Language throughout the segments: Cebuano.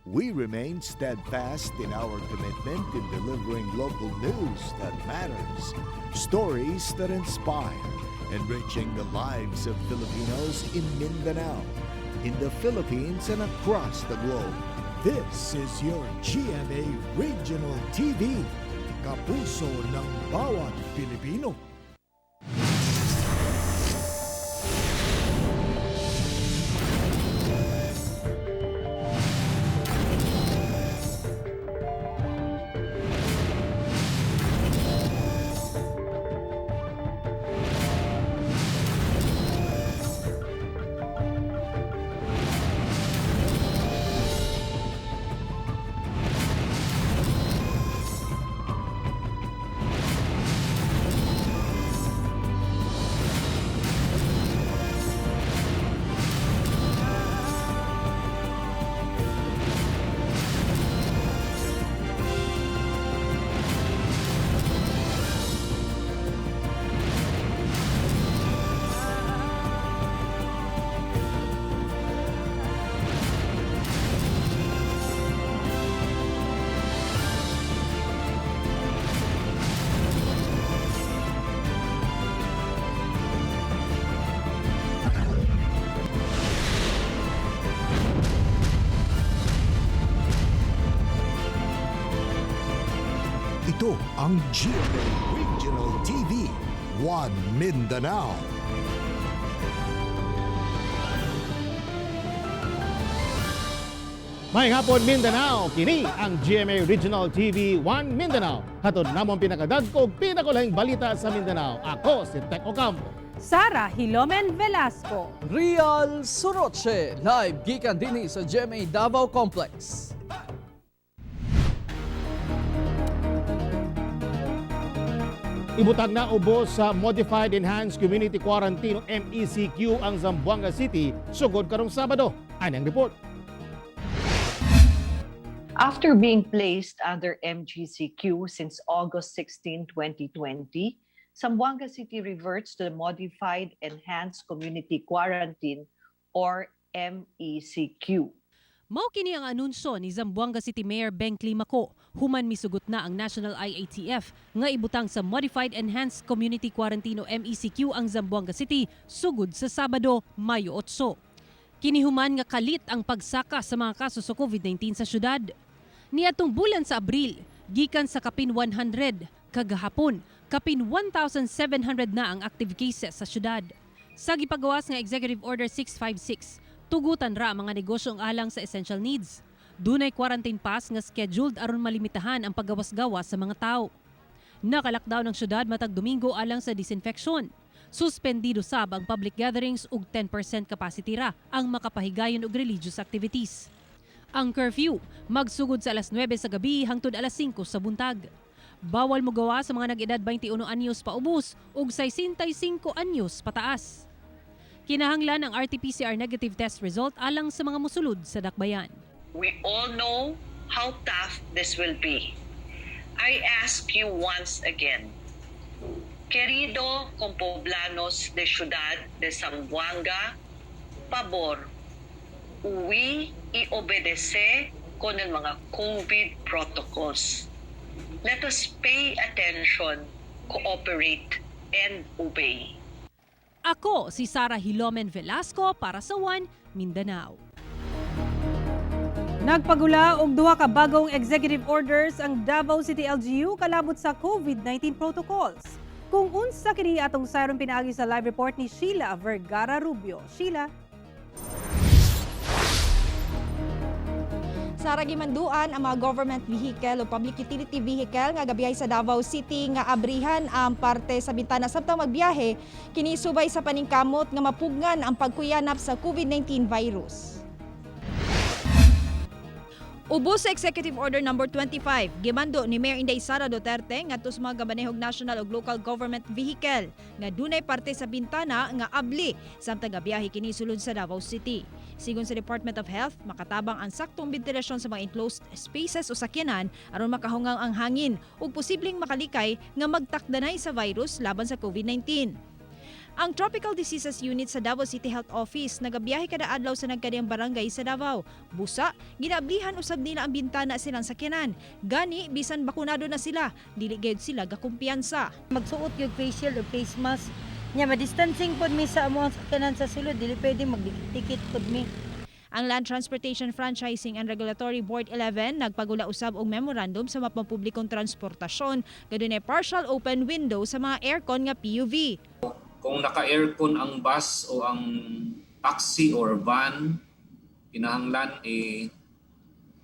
We remain steadfast in our commitment in delivering local news that matters, stories that inspire, enriching the lives of Filipinos in Mindanao, in the Philippines, and across the globe. This is your GMA Regional TV, kapuso ng bawat Pilipino. Ito ang GMA Regional TV, One Mindanao. May hapon, Mindanao, kini ang GMA Regional TV 1 Mindanao. Hatod namo ang pinakadagko, pinakulahing balita sa Mindanao. Ako si Tek Ocampo. Sara Hilomen Velasco. Real Suroche, live gikan dinhi sa GMA Davao Complex. Ibutang na ubos sa Modified Enhanced Community Quarantine o MECQ ang Zamboanga City sugod karong Sabado. Anang report. After being placed under MGCQ since August 16, 2020, Zamboanga City reverts to the Modified Enhanced Community Quarantine or MECQ. Mao kini ang anunsyo ni Zamboanga City Mayor Beng Climaco human misugot na ang National IATF nga ibutang sa Modified Enhanced Community Quarantine o MECQ ang Zamboanga City sugod sa Sabado, Mayo 8. Kini human nga kalit ang pagsaka sa mga kaso sa COVID-19 sa syudad. Niadtong bulan sa Abril, gikan sa kapin 100, kagahapon, kapin 1,700 na ang active cases sa syudad. Sa gipagawas nga Executive Order 656, tugutan ra ang mga negosyo ang alang sa essential needs. Dunay quarantine pass nga scheduled aron malimitahan ang paggawas-gawas sa mga tao. Naka-lockdown ang syudad matag Domingo alang sa disinfection. Suspendido sab ang public gatherings ug 10% capacity ra ang makapahigayon og religious activities. Ang curfew magsugod sa alas 9 sa gabi hangtod alas 5 sa buntag. Bawal mogawa sa mga nag-edad 21 anyos paubos ug 65 anyos pataas. Kinahanglan ang RT-PCR negative test result alang sa mga musulod sa dakbayan. We all know how tough this will be. I ask you once again, querido compoblanos de Ciudad de Zamboanga, pabor, uwi y obedece con el mga COVID protocols. Let us pay attention, cooperate, and obey. Ako si Sara Hilomen Velasco para sa One Mindanao. Nagpagula og duha ka bagong executive orders ang Davao City LGU kalabot sa COVID-19 protocols. Kung unsa kini atong sayron pinaagi sa live report ni Sheila Vergara Rubio. Sheila. Sara, gimanduan ang mga government vehicle o public utility vehicle nga gabiyahe sa Davao City nga abrihan ang parte sa bintana samtang magbiyahe, kini subay sa paningkamot nga mapugngan ang pagkuyanap sa COVID-19 virus. Ubos sa Executive Order number 25, gimando ni Mayor Inday Sara Duterte ngadto sa mga gamanehog national ug local government vehicle nga dunay parte sa bintana nga abli samtang gabiyahe kini sulod sa Davao City. Sigon sa Department of Health, makatabang ang saktong bentilasyon sa mga enclosed spaces o sakyanan aron makahungang ang hangin ug posibleng makalikay nga magtakdanay sa virus laban sa COVID-19. Ang Tropical Diseases Unit sa Davao City Health Office nagabiyahe kada adlaw sa nagkadiyang barangay sa Davao. Busa, ginaablihan usab nila ang bintana silang sakyanan. Gani bisan bakunado na sila, dili gayud sila gakumpiyansa. Magsuot yung face shield o face mask. Nya ma-distancing pod mi sa among sakyanan sa sulod, dili pwede magdikit pod mi. Ang Land Transportation Franchising and Regulatory Board 11 nagpagula usab og memorandum sa mapampublikong transportasyon gadunay partial open window sa mga aircon nga PUV. Kung naka-aircon ang bus o ang taxi or van, kinahanglan eh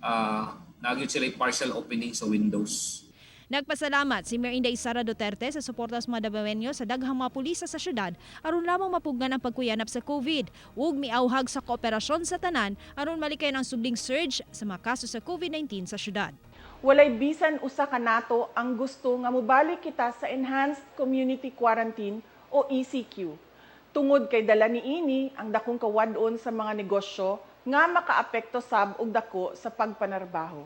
naa gyud sila partial opening sa windows. Nagpasalamat si Mayor Inday Sara Duterte sa suporta sa mga Dabawenyo sa daghang mga pulisa sa syudad aron lamang mapugnan ang pagkuyanap sa COVID ug miauhag sa kooperasyon sa tanan aron malikayan ang subling surge sa mga kaso sa COVID-19 sa syudad. Walay bisan usa ka nato ang gusto nga mobalik kita sa Enhanced Community Quarantine o ECQ. Tungod kay dala niini ang dakong kawad-on sa mga negosyo nga makaapekto sab og dako sa pagpanarbaho.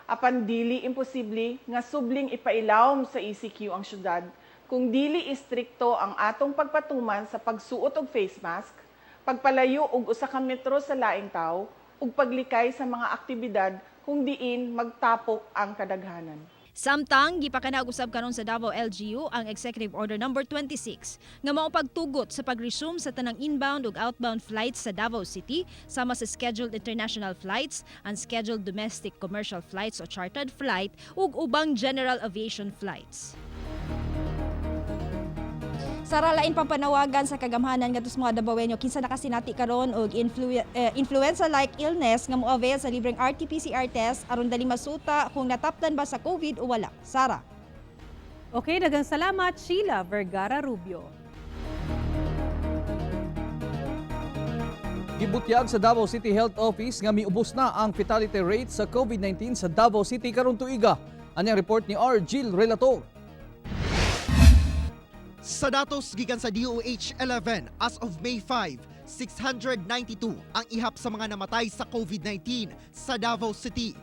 Apan dili imposible nga subling ipailawom sa ECQ ang syudad kung dili istrikto ang atong pagpatuman sa pagsuot og face mask, pagpalayo og usa ka metro sa laing tawo, ug paglikay sa mga aktibidad kung diin magtapok ang kadaghanan. Samtang gipakanaog usab karon sa Davao LGU ang Executive Order number 26 nga mao pagtugot sa pag-resume sa tanang inbound ug outbound flights sa Davao City sama sa scheduled international flights, unscheduled domestic commercial flights o chartered flight ug ubang general aviation flights. Sara, lain pang panawagan sa kagamhanan ngadto sa mga Dabawenyo kinsa nakasinati karon og influenza-like illness nga moavail sa libreng RT-PCR test aron dali masuta kung natapdan ba sa COVID o wala. Sara. Okay, daghang salamat, Sheila Vergara Rubio. Gibutyag sa Davao City Health Office nga miubos na ang fatality rate sa COVID-19 sa Davao City karon tuiga. Anyang report ni R. Gil Relator. Sa datos gikan sa DOH 11 as of May 5, 692 ang ihap sa mga namatay sa COVID-19 sa Davao City.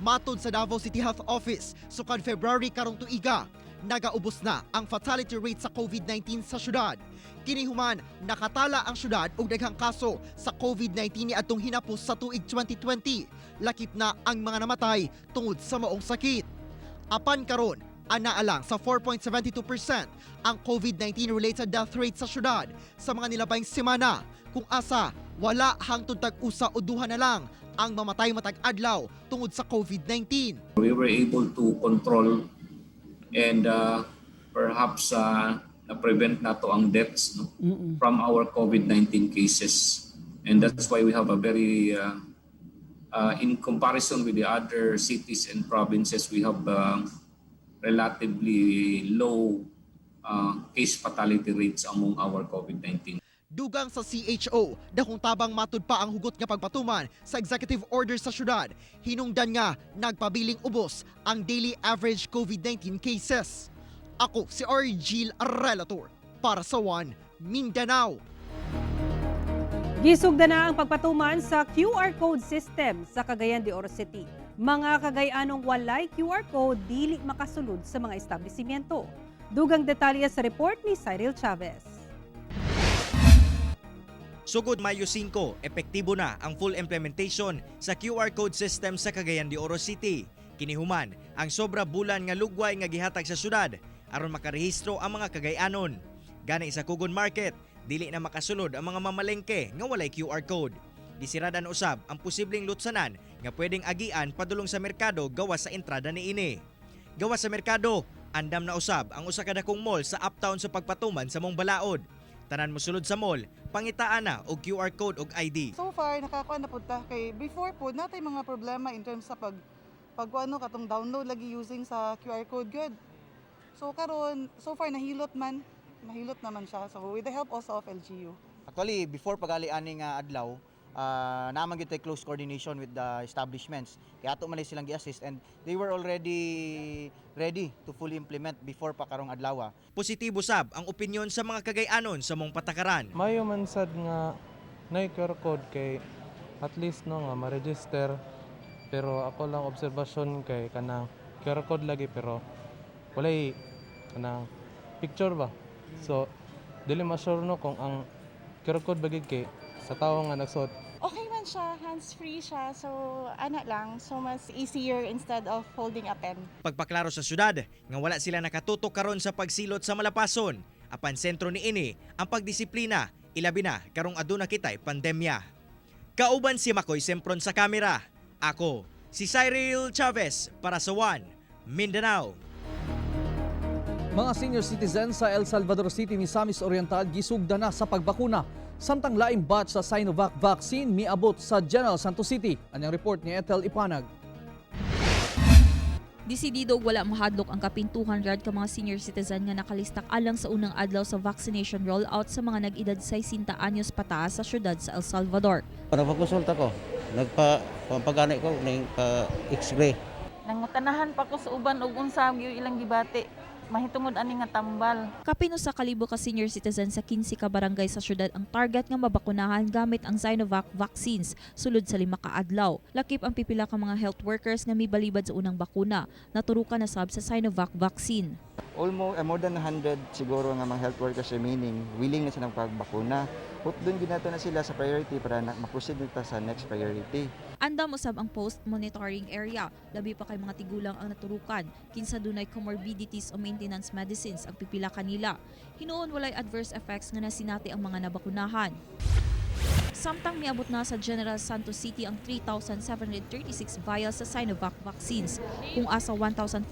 Matod sa Davao City Health Office, sukad February karong tuiga, nagaubos na ang fatality rate sa COVID-19 sa syudad. Kini human, nakatala ang syudad og daghang kaso sa COVID-19 niadtong hinapos sa tuig 2020. Lakip na ang mga namatay tungod sa maong sakit. Apan karon, anaa lang sa 4.72% ang COVID-19 related death rate sa syudad sa mga nilabayng semana, kung asa wala hangtod tag-usa o duha na lang ang mamatay matag adlaw tungod sa COVID-19. We were able to control and perhaps na-prevent nato ang deaths, no, from our COVID-19 cases. And that's why we have a very, in comparison with the other cities and provinces, we have relatively low case fatality rates among our COVID-19. Dugang sa CHO, dakong tabang matud pa ang hugot nga pagpatuman sa executive order sa syudad. Hinungdan nga nagpabiling ubos ang daily average COVID-19 cases. Ako si R. Gil Relator para sa One Mindanao. Gisugda na ang pagpatuman sa QR code system sa Cagayan de Oro City. Mga Cagayanong walay QR code dili makasulod sa mga establishmento. Dugang detalye sa report ni Cyril Chavez. Sugod Mayo 5, epektibo na ang full implementation sa QR code system sa Cagayan de Oro City. Kini human ang sobra bulan nga lugway nga gihatag sa syudad aron makarehistro ang mga Cagayanon. Gani sa Cogon Market, dili na makasulod ang mga mamalengke nga walay QR code. Gisiradan usab ang posibleng lutsanan nga pwedeng agian padulong sa merkado gawas sa entrada niini. Gawas sa merkado, andam na usab ang usa ka dakong mall sa uptown sa pagpatuman sa maong balaod. Tanan mosulod sa mall, pangitaan na og QR code og ID. So far, nakakuha na pud ta kay before po natay mga problema in terms sa pag ano katong download lagi using sa QR code good. So karon, so far nahilot man, nahilot naman siya. So with the help also of LGU. Actually, before pagali ani nga adlaw, naa man gyud tay close coordination with the establishments. Kaya ato man silang gi-assist and they were already ready to fully implement before pa karong adlaw. Positibo sab ang opinyon sa mga Cagayanon sa maong patakaran. Mayo man sad nga nay QR code kay at least, no, nga ma-register, pero ako lang obserbasyon kay kanang QR code lagi pero walay kanang picture ba, so Dili ma-sure no kung ang QR code ba gid kay sa tawo nga nagsuot. Okay man siya, hands-free siya. So, ana lang. So, mas easier instead of holding a pen. Pagpaklaro sa syudad nga wala sila nakatutok karon sa pagsilot sa malapason. Apan sentro niini ang pagdisiplina, ilabi na karong aduna kitay pandemya. Kauban si Makoy Sempron sa kamera. Ako, si Cyril Chavez para sa One Mindanao. Mga senior citizen sa El Salvador City, Misamis Oriental gisugda na sa pagbakuna. Samtang laing batch sa Sinovac vaccine miabot sa General Santos City. Anyang report ni Ethel Ipanag. Desidido og wala mahadlok ang kapin 200 ka mga senior citizen nga nakalistak alang sa unang adlaw sa vaccination rollout sa mga nag-edad 60 anyos pataas sa syudad sa El Salvador. Nagpakonsulta ko, nagpa pagani ko ning pa x-ray. Nangutanahan pa ko sa uban og unsa gyud ilang gibati mahitungod ani nga tambal. Kapin usa ka libo ka senior citizen sa 15 ka barangay sa syudad ang target nga mabakunahan gamit ang Sinovac vaccines sulod sa 5 ka adlaw. Lakip ang pipila ka mga health workers nga mibalibad sa unang bakuna. Naturukan na sab sa Sinovac vaccine. Almost more than 100 siguro nga mga health workers remaining willing na silang pagbakuna. Hutdon ginato na sila sa priority para na ma-proceed na ta sa next priority. Andam usab ang post monitoring area, labi pa kay mga tigulang ang naturukan, kinsa dunay comorbidities o maintenance medicines ang pipila kanila. Hinuon walay adverse effects nga nasinati ang mga nabakunahan. Samtang miabot na sa General Santos City ang 3,736 vials sa Sinovac vaccines, kung asa 1,400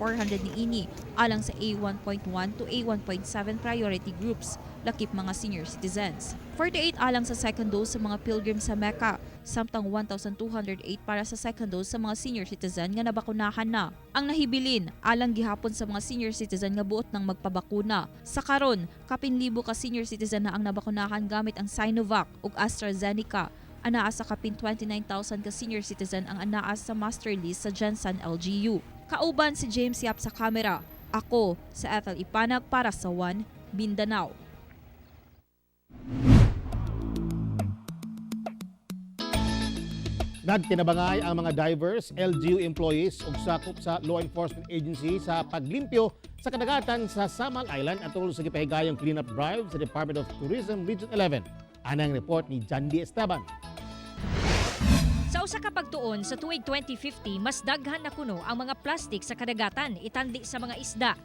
niini alang sa A1.1 to A1.7 priority groups, lakip mga senior citizens. 48 alang sa second dose sa mga pilgrim sa Mecca, samtang 1,208 para sa second dose sa mga senior citizen nga nabakunahan na. Ang nahibilin, alang gihapon sa mga senior citizen nga buot ng magpabakuna. Sa karon, kapin libo ka senior citizen na ang nabakunahan gamit ang Sinovac ug AstraZeneca. Anaa sa kapin 29,000 ka senior citizen ang anaa sa master list sa GenSan LGU. Kauban si James Yap sa kamera. Ako sa Ethel Ipanag para sa One Mindanao. Nagtinabangay ang mga divers, LGU employees ug sakop sa law enforcement agency sa paglimpyo sa kadagatan sa Samal Island atol sa gipahigayong cleanup drive sa Department of Tourism Region 11. Anang report ni Jandy Esteban. Sa usa ka pagtuon sa tuig 2050, mas daghan na kuno ang mga plastik sa kadagatan itandi sa mga isda.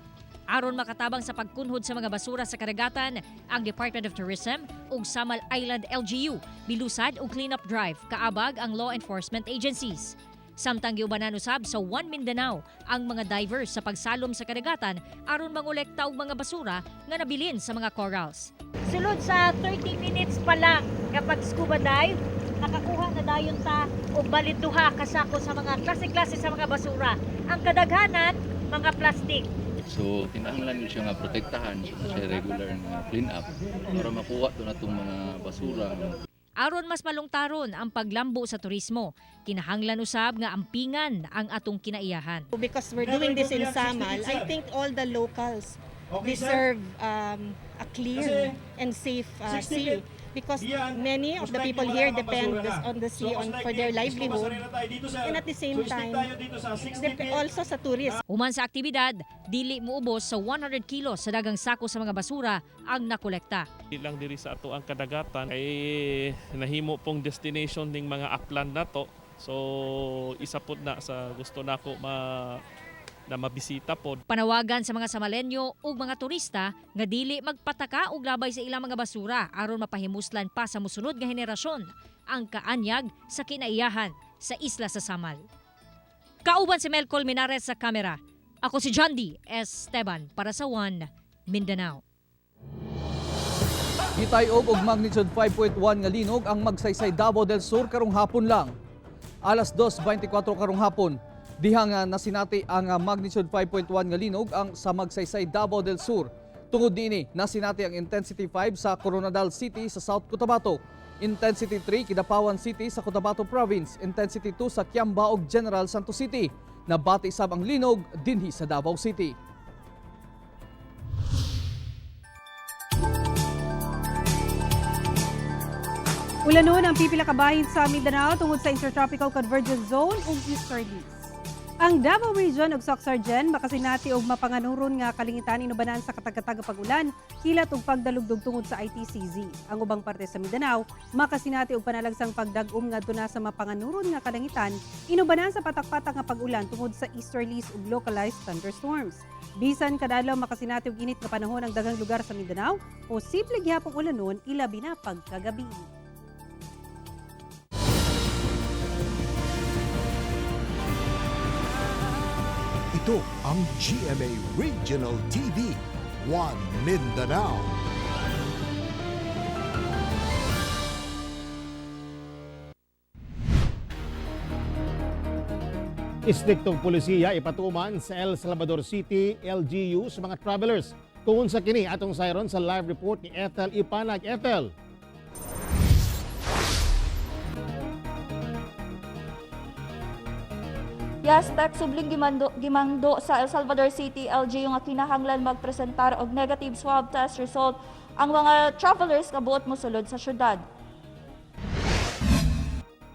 Aron makatabang sa pagkunhod sa mga basura sa kadagatan, ang Department of Tourism ug Samal Island LGU milusad og cleanup drive kaabag ang law enforcement agencies. Samtang giubanan usab sa One Mindanao ang mga divers sa pagsalom sa kadagatan aron mangolekta og mga basura nga nabilin sa mga corals. Sulod sa 30 minutes pa lang kapag scuba dive, nakakuha na dayon ta og balit duha ka sako sa mga klase-klase sa mga basura. Ang kadaghanan, mga plastic. So kinahanglan yun siya nga protektahan so siya regular nga clean up para makuha to na itong mga basura. Aron mas malungtaron ang paglambo sa turismo, kinahanglan usab nga ampingan ang atong kinaiyahan. Because we're doing this in Samal, I think all the locals deserve a clean and safe sea because many of the people here depend on the sea for their livelihood and at the same time also sa tourists. Human sa aktibidad, dili muubos sa 100 kilos sa dagang sako sa mga basura ang nakolekta. Lang diri sa ato ang kadagatan kay nahimo pong destination ning mga upland nato. So isa pod na sa gusto nako na mabisita pod. Panawagan sa mga Samalenyo ug mga turista nga dili magpataka og labay sa ilang mga basura aron mapahimuslan pa sa mosunod nga henerasyon ang kaanyag sa kinaiyahan sa isla sa Samal. Kauban si Mel Colmenares sa kamera. Ako si John D. Esteban para sa One Mindanao. Gitay-og og magnitude 5.1 nga linog ang Magsaysay, Davao del Sur karong hapon lang. Alas 2:24 karong hapon, diha nga nasinati ang magnitude 5.1 nga linog ang sa Magsaysay, Davao del Sur. Tungod niini, nasinati ang intensity 5 sa Koronadal City sa South Cotabato. Intensity 3 Kidapawan City sa Cotabato Province, intensity 2 sa Kiamba ug General Santos City. Nabati sab ang linog dinhi sa Davao City. Ulanon ang pipila ka bahin sa Mindanao tungod sa Intertropical Convergence Zone ug easterlies. Ang Davao Region ug Soccsksargen makasinati og mapanganuron nga kalingitan inubanan sa katag-katag pag-ulan, kilat ug pagdalugdog tungod sa ITCZ. Ang ubang parte sa Mindanao makasinati og panalagsang pagdag-om ngadto na sa mapanganuron nga kalangitan inubanan sa patak-patak nga pag-ulan tungod sa easterlies ug localized thunderstorms. Bisan kadadlaw makasinati og init nga panahon ang daghang lugar sa Mindanao, posible gihapong ulanon ilabi na pagkagabi. Ito ang GMA Regional TV, One Mindanao. Istriktong pulisiya ipatuman sa El Salvador City, LGU sa mga travelers. Kung unsa kini atong sayron sa live report ni Ethel Ipanag. Ethel. Yes, Tek, subling gimando sa El Salvador City LGU nga kinahanglan magpresentar og negative swab test result ang mga travelers nga buot mosulod sa syudad.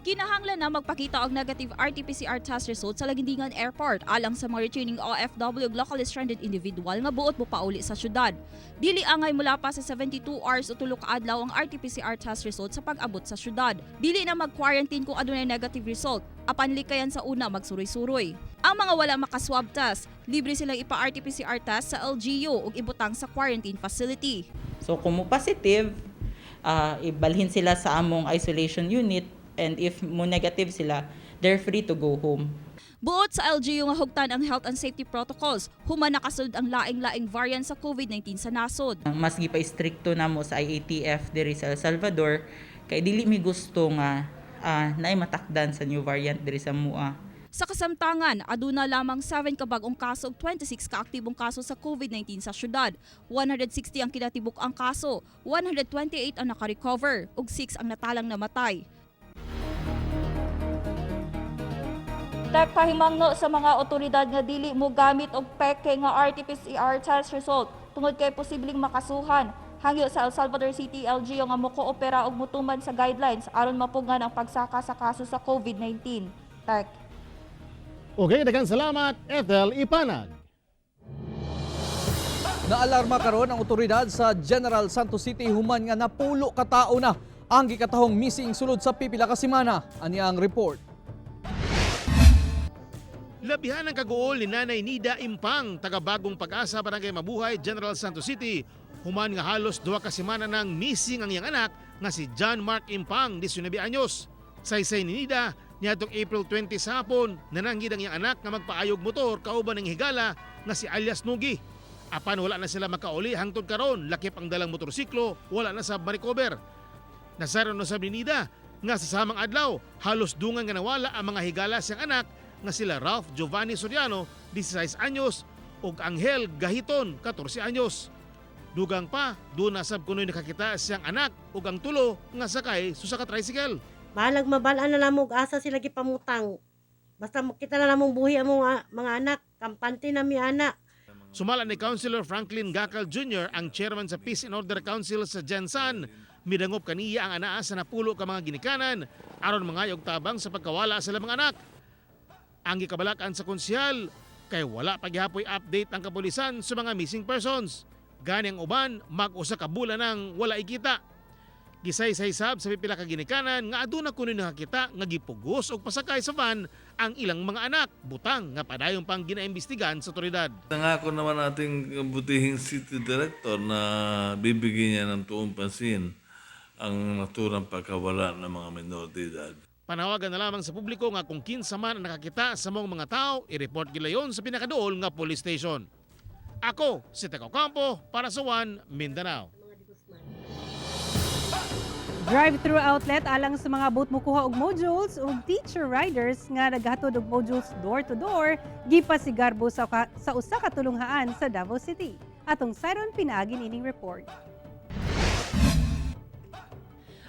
Kinahanglan na magpakita og negative RT-PCR test result sa Laguindingan Airport alang sa mga returning OFW ug locally stranded individual nga buot mopauli sa syudad. Dili angay mula pa sa 72 hours o 3 ka adlaw ang RT-PCR test result sa pag-abot sa syudad. Dili na mag-quarantine kung adunay negative result, apan likayan sa una magsuroy-suroy. Ang mga wala maka-swab test, libre silang ipa-RT-PCR test sa LGU ug ibutang sa quarantine facility. So kung mo positive, ibalhin sila sa among isolation unit, and if mo negative sila, they're free to go home. Buot sa LGU nga hugtan ang health and safety protocols, human nakasulod ang laing-laing variant sa COVID-19 sa nasod. Mas gipa-strikto namo sa IATF diri sa El Salvador kay dili mi gusto nga naay matakdan sa new variant diri sa mua. Sa kasamtangan, aduna lamang 7 ka bag-ong kaso ug 26 ka aktibong kaso sa COVID-19 sa syudad. 160 ang kinatibuk ang kaso, 128 ang nakarecover ug 6 ang natalang namatay. Tek, pahimangno sa mga otoridad nga dili mo gamit og peke nga RT-PCR test result tungod kay posibleng makasuhan. Hangyo sa El Salvador City LGU nga mokoopera og motuman sa guidelines aron mapugngan ang pagsaka sa kaso sa COVID-19. Tek. Okay, daghang salamat, Ethel Ipanag. Naalarma karon ang otoridad sa General Santos City human nga napulo ka tao na ang gikatahong missing sulod sa pipila ka semana. Ani ang report. Labihan ang kaguol ni Nanay Nida Impang, taga Bagong Pag-asa, Barangay Mabuhay, General Santos City. Human nga halos 2 ka semana nang missing ang iyang anak nga si John Mark Impang, 19 anyos. Saysay ni Nida, niadtong April 20 sa hapon, nananggid ang iyang anak nga magpaayog motor kauban ng higala nga si alias Nugi. Apan wala na sila makauli hangtod karon, lakip ang dalang motorsiklo, wala na sa ma-recover. Nasaron na sab ni Nida nga sa samang adlaw, halos dungan nga nawala ang mga higala siyang anak nga sila Ralph Giovanni Soriano, 16 anyos, ug Angel Gahiton, 14 anyos. Dugang pa, doon na sab kunoy nakakita siyang anak ug ang tulo nga sakay sa ka tricycle. Bahalag mabalaan na namo og asa sila gipamutang. Basta makita na namong buhi among mga anak, kampante na mi ana. Sumala ni Councilor Franklin Gacal Jr. ang chairman sa Peace and Order Council sa Gensan. Midangop kaniya ang anaa sa napulo ka mga ginikanan aron mangayog tabang sa pagkawala sa mga anak. Ang gikabalakan sa konsehal kay wala pa gihapoy update ang kapulisan sa mga missing persons. Gani ang uban mag-usa ka bulan nang wala ikita. Gisaysay sab sa pipila ka ginikanan nga aduna kuno nakakita nga gipugos og pasakay sa van ang ilang mga anak, butang nga padayon pang ginaimbestigan sa otoridad. Nangako naman ating butihing city director na bibigyan niya ng tuong pansin ang naturang pagkawala ng mga menor de edad. Panawagan na lamang sa publiko nga kung kinsa man ang nakakita sa mong mga tao, i-report gilayon sa pinakaduol nga police station. Ako, si Teko Campo para sa One Mindanao. Drive-thru outlet alang sa mga buot mukuha og modules ug teacher riders nga naghatod og modules door to door gipasigarbo sa usa ka tulunghaan sa Davao City. Atong sayron pinaagi ining report.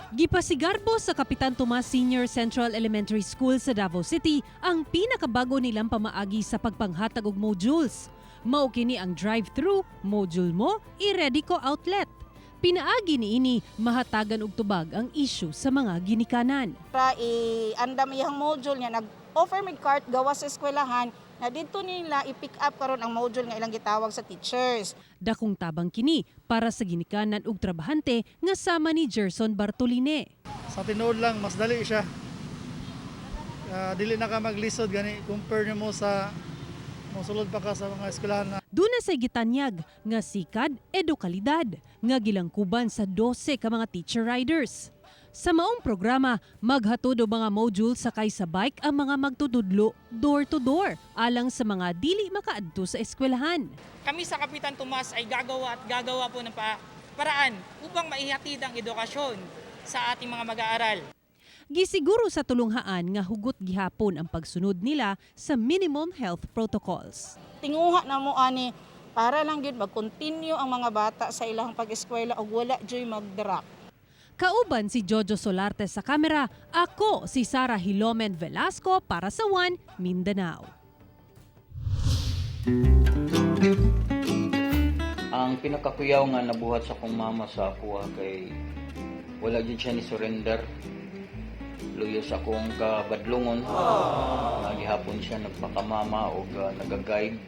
Gipasigarbo sa Kapitan Tomas Senior Central Elementary School sa Davao City ang pinakabago nilang pamaagi sa pagpanghatag og modules. Mao kini ang drive-thru, module mo, i-ready ko outlet. Pinaagi niini mahatagan og tubag ang issue sa mga ginikanan. Para i-andam iyang module niya, nag Nag-offer mig cart gawas sa eskwelahan na didto nila i-pick up karon ang module nga ilang gitawag sa teachers. Dakong tabang kini para sa ginikanan ug trabahante nga sama ni Gerson Bartoline. Sa tinuod lang, mas dali siya. Dili na ka maglisod gani compare nimo sa mosulod pa ka sa mga eskwelahan na. Duna say gitanyag nga sikad edukalidad nga gilangkuban sa 12 ka mga teacher riders. Sa maong programa, maghatod og mga module sakay sa bike ang mga magtutudlo door to door alang sa mga dili makaadto sa eskwelahan. Kami sa Kapitan Tomas ay gagawa at gagawa po ng paraan upang maihatid ang edukasyon sa ating mga mag-aaral. Gisiguro sa tulunghaan nga hugot gihapon ang pagsunod nila sa minimum health protocols. Tinguha na mo ani para lang gyud mag-continue ang mga bata sa ilang pag-eskwela ug wala juy mag-drop. Kauban si Jojo Solarte sa kamera, ako si Sara Hilomen Velasco para sa One Mindanao. Ang pinakakuyaw nga nabuhat sa akong mama sa ako kay wala jud siya ni surrender. Luyo sa akong kabadlungon. Gihapon siya nagpakamama og nagaguide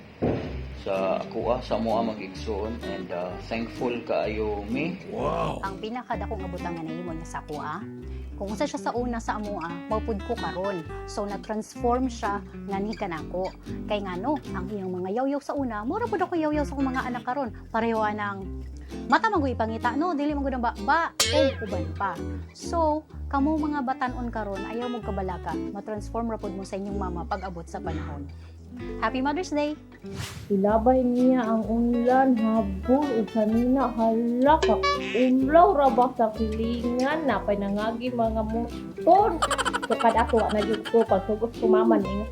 sa akoa sa amoa mag-igsuon and thankful kaayo mi. Wow. Ang pinakadakong abutang nga nahimo niya sa akoa, kung unsa siya sa una sa amoa, mao pud ko karon. So na-transform siya nga ni kanako. Kay ngano, ang iyang mga yaw-yaw sa una, mura pud ako yaw-yaw sa akong mga anak karon. Pareho anang mata man gud ipangita no, dili man gud ang ba o uban pa. So, kamo mga batan-on karon, ayaw mo kabalaka, ma-transform ra pud mo sa inyong mama pag abot sa panahon. Happy Mother's Day! Ilabay niya ang unlan habol ug sanina, hala ka umlaw ra ba sa kilingan napay nangagi mga motor. So kad ako wa na jud ko pagsugos ko mama ni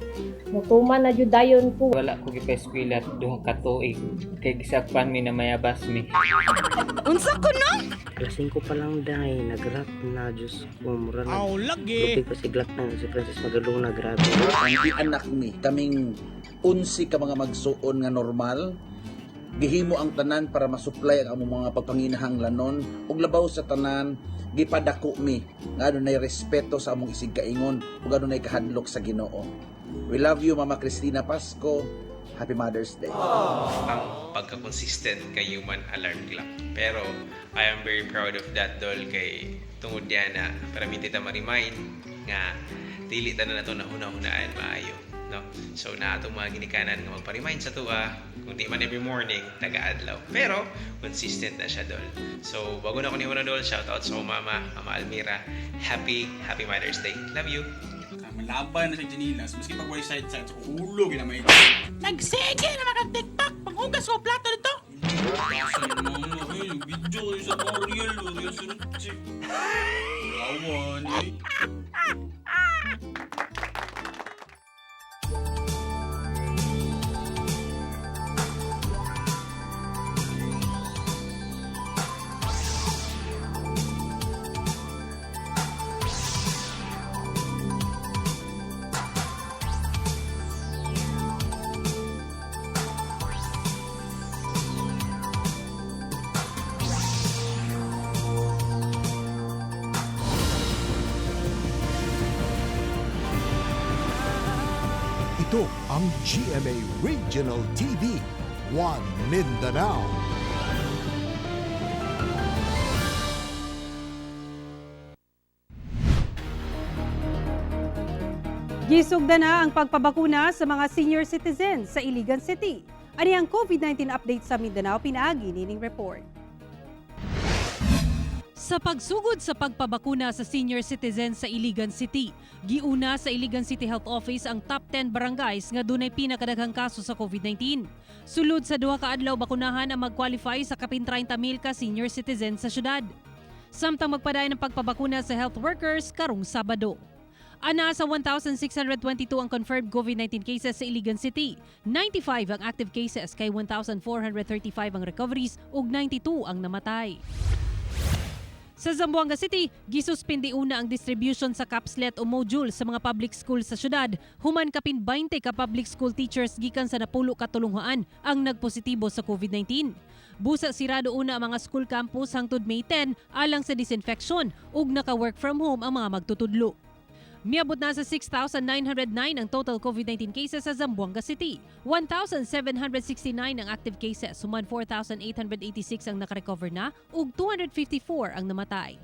mutuman na jud dayon ko. Wala ko gipa-eskwela 2 ka tuig kay gisakpan mi na mayabas mi. Unsa ko no? Alas 5 pa lang dahil, nag-rap na, Diyos ko, mura na. Aw, lagi. Lupi ko siglat na si Princess Magalona, grabe. Ang anak ni kaming 11 ka mga magsuon nga normal, gihimo ang tanan para masupply ang among mga pagpanginahanglanon ug labaw sa tanan gipadako mi nga adunay respeto sa among isigkaingon ug adunay kahadlok sa Ginoo. We love you, Mama Cristina Pasco. Happy Mother's Day. Ang pagka-consistent kay human alarm clock. Pero I am very proud of that, dol, kay tungod niya na para minti ta ma-remind nga dili ta na nato na huna-hunaan maayo, no? So na atong mga ginikanan nga magpa-remind sa tua kung di man every morning, taga-adlaw. Pero consistent na siya, dol. So bago na ko ni dol, shout out sa akong mama, Mama Almira. Happy happy Mother's Day. Love you. Malaban na sa Janilas, maski pag way side side, sa ulo ginamay. Nagsige na mga TikTok, panghugas ko plato nito. Mama, ay, video kayo sa Ariel, Ariel Sunod. Awan, eh. Ito ang GMA Regional TV, One Mindanao. Gisugda na ang pagpabakuna sa mga senior citizens sa Iligan City. Ani ang COVID-19 update sa Mindanao pinaagi nining report. Sa pagsugod sa pagpabakuna sa senior citizens sa Iligan City, giuna sa Iligan City Health Office ang top 10 barangays nga dunay pinakadaghang kaso sa COVID-19. Sulod sa 2 ka adlaw bakunahan ang mag-qualify sa kapin 30,000 ka senior citizens sa syudad. Samtang magpadayon ang pagpabakuna sa health workers karong Sabado. Ana sa 1,622 ang confirmed COVID-19 cases sa Iligan City. 95 ang active cases kay 1,435 ang recoveries ug 92 ang namatay. Sa Zamboanga City, gisuspindi una ang distribution sa capslet o module sa mga public school sa syudad. Human kapin 20 ka public school teachers gikan sa 10 ka tulunghaan ang nagpositibo sa COVID-19. Busa sirado una ang mga school campus hangtod May 10 alang sa disinfection ug naka-work from home ang mga magtutudlo. Miabot na sa 6,909 ang total COVID-19 cases sa Zamboanga City. 1,769 ang active cases, human 4,886 ang nakarecover na ug 254 ang namatay.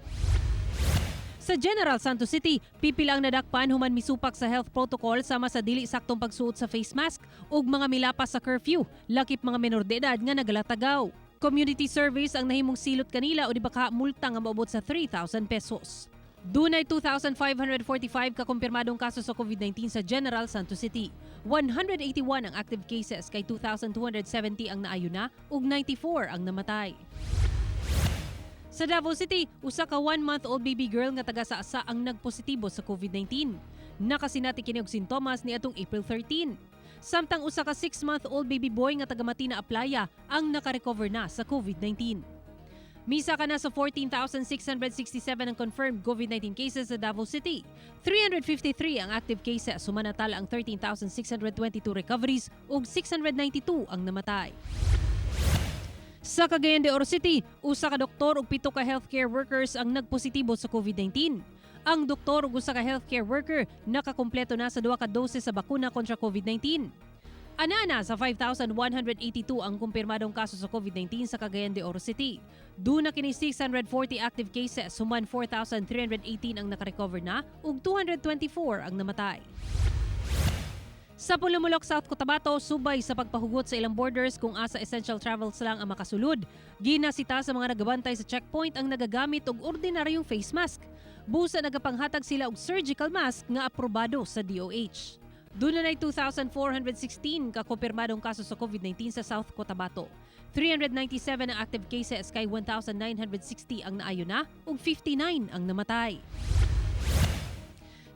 Sa General Santos City, pipila ang nadakpan human misupak sa health protocol sama sa dili saktong pagsuot sa face mask ug mga milapas sa curfew, lakip mga menor de edad nga nagalatagaw. Community service ang nahimong silot kanila o di baka multa nga moabot sa 3,000 pesos. Dunay 2,545 ka kumpirmadong kaso sa COVID-19 sa General Santos City. 181 ang active cases kay 2,270 ang naayo na ug 94 ang namatay. Sa Davao City, usa ka 1-month-old baby girl nga taga Sa ang nagpositibo sa COVID-19. Nakasinati kini og sintomas niadtong April 13. Samtang usa ka 6-month-old baby boy nga taga Matina Aplaya ang nakarecover na sa COVID-19. Misaka na sa 14,667 ang confirmed COVID-19 cases sa Davao City. 353 ang active cases, human natala ang 13,622 recoveries ug 692 ang namatay. Sa Cagayan de Oro City, usa ka doktor ug 7 ka healthcare workers ang nagpositibo sa COVID-19. Ang doktor ug usa ka healthcare worker nakakumpleto na sa 2 ka dose sa bakuna kontra COVID-19. Anana sa 5,182 ang kumpirmadong kaso sa COVID-19 sa Cagayan de Oro City. Duna kini 640 active cases, human 4,318 ang nakarecover na ug 224 ang namatay. Sa Polomolok, South Cotabato, subay sa pagpahugot sa ilang borders kung asa essential travels lang ang makasulod. Ginasita sa mga nagabantay sa checkpoint ang nagagamit og ordinaryong face mask. Busa nagapanghatag sila og surgical mask nga aprobado sa DOH. Duna nay 2,416 kakumpirmadong kaso sa COVID-19 sa South Cotabato. 397 ang active cases kay 1,960 ang naayo na ug 59 ang namatay.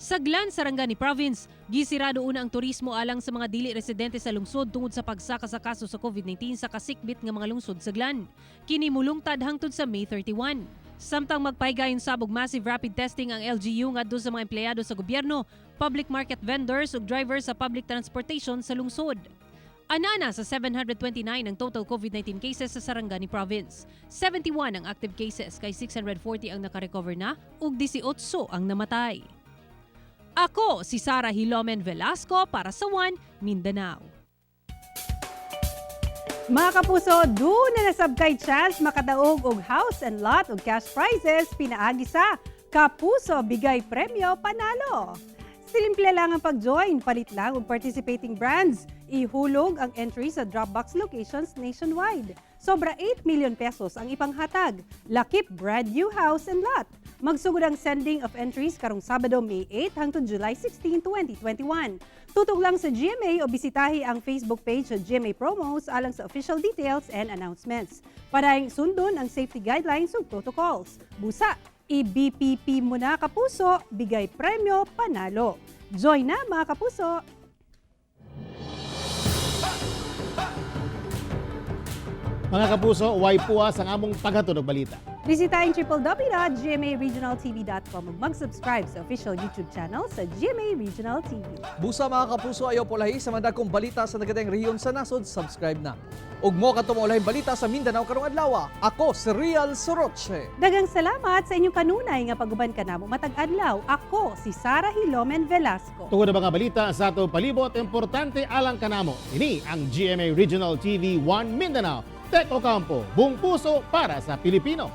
Sa Glan, Sarangani Province, gisirado una ang turismo alang sa mga dili residente sa lungsod tungod sa pagsaka sa kaso sa COVID-19 sa kasikbit nga mga lungsod sa Glan. Kini mulungtad hangtod sa May 31. Samtang magpahigayon sab og massive rapid testing ang LGU ngadto sa mga empleyado sa gobyerno, public market vendors ug drivers sa public transportation sa lungsod. Anana sa 729 ang total COVID-19 cases sa Sarangani Province. 71 ang active cases kay 640 ang nakarecover na ug 18 ang namatay. Ako si Sara Hilomen Velasco para sa One Mindanao. Mga kapuso, duna na sab kay chance makadaog og house and lot og cash prizes pinaagi sa Kapuso Bigay Premyo Panalo. Simple lang ang pag-join, palit lang og participating brands. Ihulog ang entry sa Dropbox locations nationwide. Sobra 8 million pesos ang ipanghatag. Lakip brand new house and lot. Magsugod ang sending of entries karong Sabado, May 8 hangtod July 16, 2021. Tutok lang sa GMA o bisitahi ang Facebook page sa GMA Promos alang sa official details and announcements. Padayong sundon ang safety guidelines ug protocols. Busa, i-BPP mo na, kapuso, bigay premyo, panalo. Join na, mga kapuso! Mga kapuso, way puwas ang among paghatod og balita. Bisitahin www.gmaregionaltv.com ug mag-subscribe sa official YouTube channel sa GMA Regional TV. Busa, mga kapuso, ayaw pulahi sa madagkong balita sa nagatayang rehiyon sa nasod, subscribe na. Ug mo kadto mo ulahing balita sa Mindanao karong adlaw. Ako si Real Soroche. Daghang salamat sa inyong kanunay nga paguban kanamo matag adlaw. Ako si Sara Hilomen Velasco. Tungod na mga balita sa atong palibot, importante alang kanamo. Ini ang GMA Regional TV 1 Mindanao. Tek Ocampo, buong puso para sa Pilipino.